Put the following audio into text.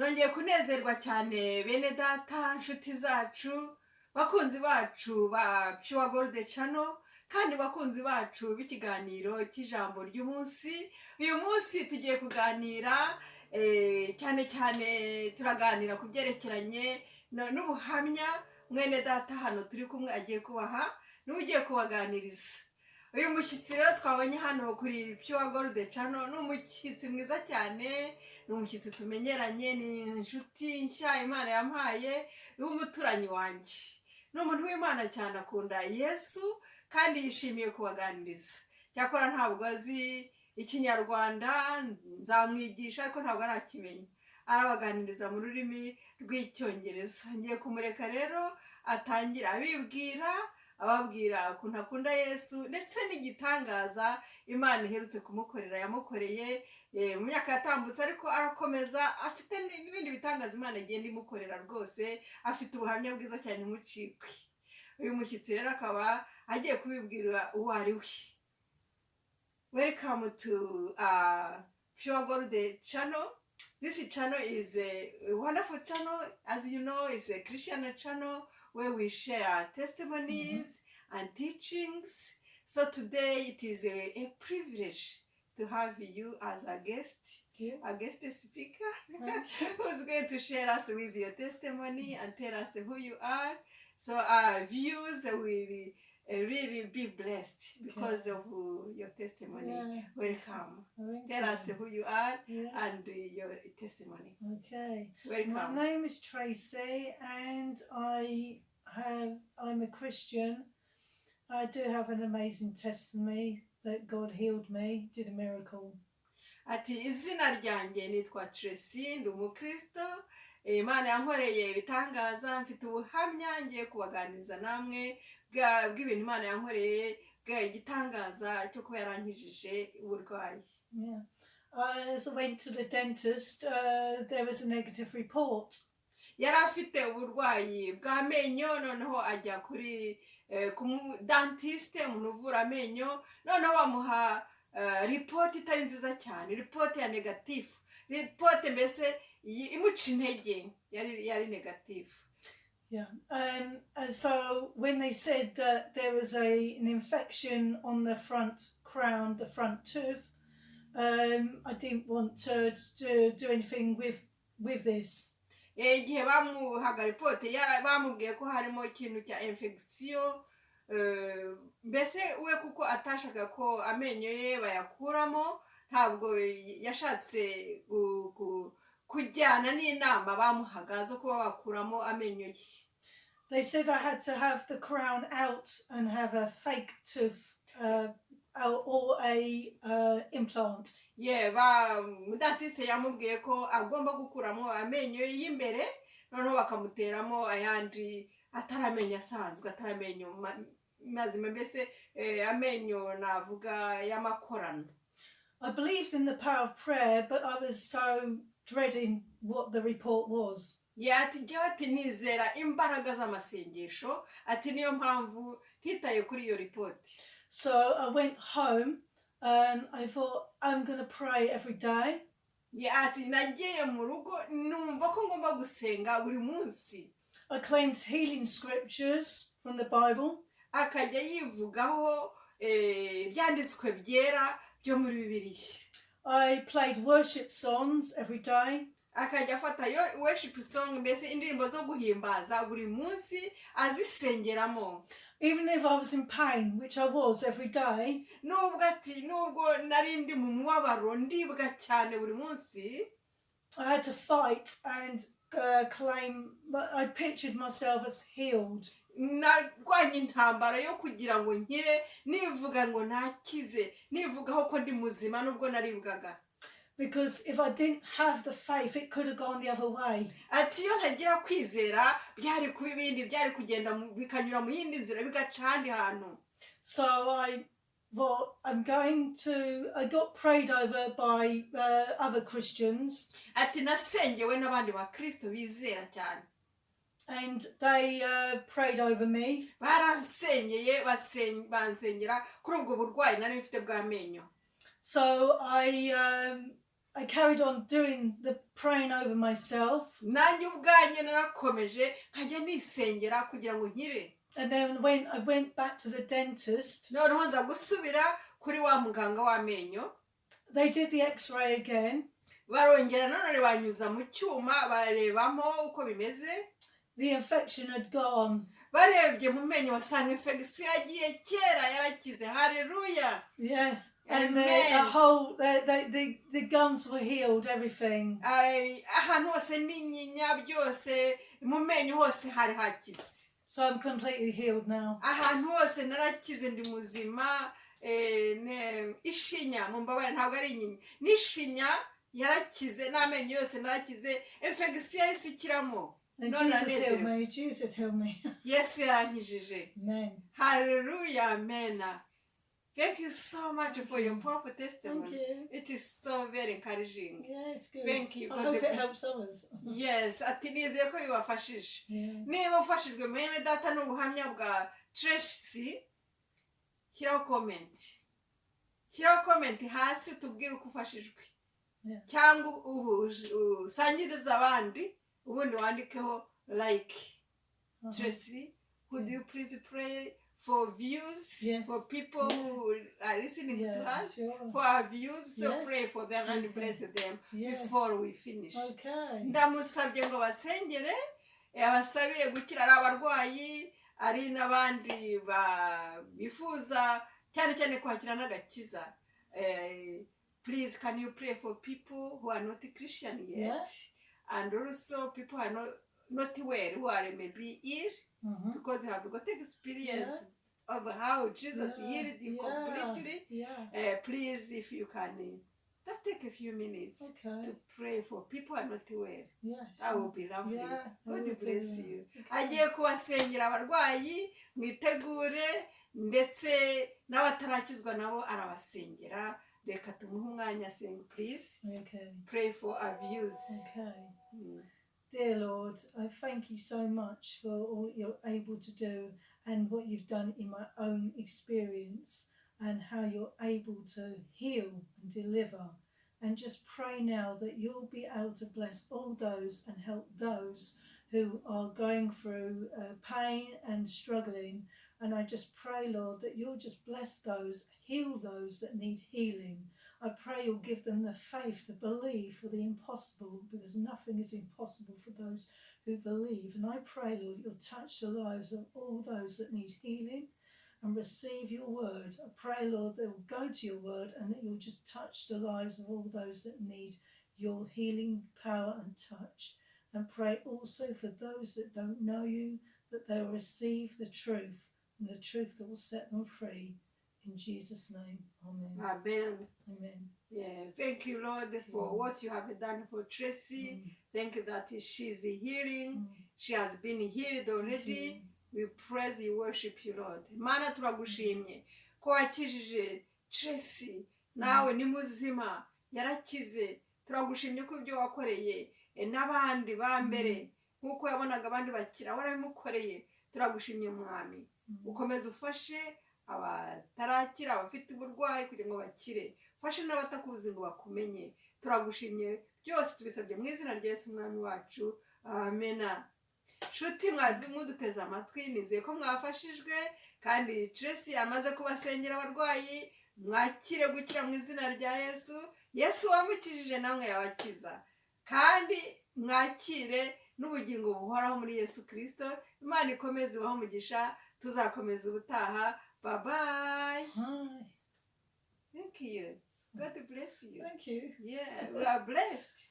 Nongeye kunezerwa cyane, bene data, nshuti zacu, bakunzi bacu ba Pure Gold Channel, kandi bakunzi bacu b'ikiganiro cy'ijambo ry'umunsi. Uyu munsi tugiye kuganira, cyane cyane turaganira ku byerekeranye n'ubuhamya mwene data hano turi kumwe agiye kubaha, niwe ugiye kubaganiriza. Uyu mushyitsi rero twabonye hano kuri Pure Gold Channel ni umushyitsi mwiza cyane, ni umushyitsi tumenyeranye, ni inshuti nshya Imana yampaye, w'umuturanyi wanjye. Ni umuntu w'Imana cyane, akunda Yesu kandi yishimiye kubaganiriza. Cyakora ntabwo azi Ikinyarwanda, nzamwigisha, ariko ntabwo arakimenya. Arabaganiriza mu rurimi rw'Icyongereza. Ngiye kumureka rero atangira abibwira, ababwira ukuntu akunda Yesu ndetse n'igitangaza Imana iherutse kumukorera, yamukoreye mu myaka yatambutse, ariko arakomeza afite n'ibindi bitangaza Imana igenda imukorera. Rwose afite ubuhamya bwiza cyane, ntimucikwe. Uyu mushyitsi rero akaba agiye kubibwira uwo ari we. Welcome to Pure Gold Channel. This channel is a wonderful channel. As you know, it's a Christian channel where we share testimonies and teachings. So today it is a privilege to have you as a guest, a guest speaker who's going to share us with your testimony and tell us who you are. So our viewers will really be blessed because of your testimony. Welcome. Thank Tell you. us who you are and your testimony. Okay. My Welcome. Name is Tracy, and I'm a Christian. I do have an amazing testimony that God healed me, did a miracle. Ati izina ryanjye nitwa Tracy, ndi umukristo. Imana yankoreye ibitangaza, mfite ubuhamya ngiye kubaganiriza namwe bw'ibintu Imana yankoreye, bwa igitangaza cyo kuba yarankijije uburwayi. Yeah. As I went to the dentist, there was a negative report. Yari afite uburwayi bw'amenyo, noneho ajya kuri ku dentiste, umuntu uvura amenyo, noneho bamuha report itari nziza cyane, report ya negative, report mbese imuca intege, yari negative. Yeah. And so when they said that there was a an infection on the front crown, the front tooth, I didn't want to do anything with this. Igihe bamuhaga report, bamubwiye ko harimo ikintu cya infection, mbese we kuko atashaka ko amenyo ye bayakuramo, ntabwo yashatse kujyana n'inama bamuhaga zo kuba bakuramo amenyo ye. They said I had to have the crown out and have a fake tooth or a implant. Ye ba dentiste yamubwiye ko agomba gukuramo amenyo ye y'imbere, noneho bakamuteramo ayandi atari amenyo asanzwe, atari amenyo mazima, mbese amenyo navuga y'amakorano. I believed in the power of prayer, but I was so dreading what the report was. Ye ati njyewe, ati nizera imbaraga z'amasengesho, ati niyo mpamvu ntitaye kuri iyo report. So I went home and I thought, "I'm going to pray every day." Ye ati nagiye mu rugo numva ko ngomba gusenga buri munsi. I claimed healing scriptures from the Bible. Akajya yivugaho ibyanditswe byera byo muri Bibiliya. I played worship songs every day. Akajya afata yo worship song, mbese indirimbo zo guhimbaza, buri munsi azisengeramo. Even if I was in pain, which I was every day, Nubwo, ati nubwo nari ndi mu mubabaro, ndibwa cyane buri munsi, I had to fight and claim. I pictured myself as healed. Narwanye intambara yo kugira ngo nkire, nivuga ngo nakize, nivugaho ko ndi muzima nubwo naribwaga. Because if I didn't have the faith, it could have gone the other way. Ati iyo ntagira kwizera byari kuba ibindi, byari kugenda bikanyura mu yindi nzira, bigaca ahandi hantu. So I thought, I'm going to. I got prayed over by other Christians, Ati nasengewe n'abandi bakristo bizera cyane, and they prayed over me. Baransengeye, bansengera kuri ubwo burwayi nari mfite bw'amenyo. So I I carried on doing the praying over myself. Nanjye ubwanjye narakomeje nkajya nisengera kugira ngo nkire. And then when I went back to the dentist, Noneho nza gusubira kuri wa muganga w'amenyo. They did the x-ray again. Barongera nanone banyuza mu cyuma barebamo uko bimeze. The infection had gone. Barebye mu menyo basanga infection yagiye kera yarakize. Haleluya. Yes. And Amen. the whole, the gums were healed, everything. Ay, ahantu hose n'inyinya byose mu menyo hose hari hakize. So I'm completely healed now. Ahantu hose narakize ndi muzima. Ishinya mu mbabare ntabwo ari inyinya n'ishinya yarakize n'amenyo yose narakize infection yahise ikiramo. And No, Jesus no, healed no. me. Jesus healed me. Yesu yarankijije. Amen. Hallelujah, amen. Thank you so much for your powerful Thank testimony. you. It is so very encouraging. Yeah, it's good. Thank you. I God hope it bless. helps others. Yes, ati nizeye ko bibafashije. Niba ufashijwe mwene data n'ubuhamya bwa Tracy, shyiraho comment, shyiraho comment hasi tubwire uko ufashijwe cyangwa usangirize abandi ubundi wandikeho like. Tracy, could you please pray for views, Yes. for people who are listening to us, for our views? So pray for them and bless them before we finish. Okay. Ndamusabye ngo basengere abasabire gukira ari abarwayi ari n'abandi bifuza cyane cyane kwakira n'agakiza. Please can you pray for people who are not Christian yet and also people who are not well, who are maybe ill, because you have got experience of how Jesus healed you completely. Please, if you can just take a few minutes to pray for people who are not well. That will be lovely. Yeah, I God will do bless that. you. Okay. Agiye kubasengera abarwayi mwitegure ndetse n'abatarakizwa nabo arabasengera. Reka tumuhe umwanya asenga. Please pray for our views. Okay. Dear Lord, I thank you so much for all you're able to do and what you've done in my own experience and how you're able to heal and deliver. And just pray now that you'll be able to bless all those and help those who are going through pain and struggling. And I just pray, Lord, that you'll just bless those, heal those that need healing. I pray you'll give them the faith to believe for the impossible, because nothing is impossible for those who believe. And I pray, Lord, you'll touch the lives of all those that need healing and receive your word. I pray, Lord, they will go to your word and that you'll just touch the lives of all those that need your healing power and touch. And pray also for those that don't know you, that they will receive the truth and the truth that will set them free. In Jesus' name, amen. Amen. Amen. Yeah, thank you, Lord, for what you have done for Tracy. Thank you that she's healing. She has been healed already. We praise you, worship you, Lord. Mana turagushimye ko wakijije Tracy nawe ni muzima yarakize. Turagushimye ko ibyo wakoreye n'abandi ba mbere nk'uko yabonaga abandi bakira warabimukoreye. Turagushimye mwami. Ukomeze ufashe abatarakira abafite uburwayi kugira ngo bakire ufashe n'abatakuzi ngo bakumenye. Turagushimye byose tubisabye mu izina rya Yesu umwami wacu amena. Nshuti muduteze amatwi nizeye ko mwafashijwe kandi Tracy amaze kubasengera abarwayi mwakire gukira mu izina rya Yesu. Yesu wamukijije namwe yabakiza kandi mwakire n'ubugingo buhoraho muri Yesu Kirisito. Imana ikomeze ibahe umugisha tuzakomeza ubutaha. Bye bye. Hi. Thank you. God bless you. Thank you. Yeah, we are blessed.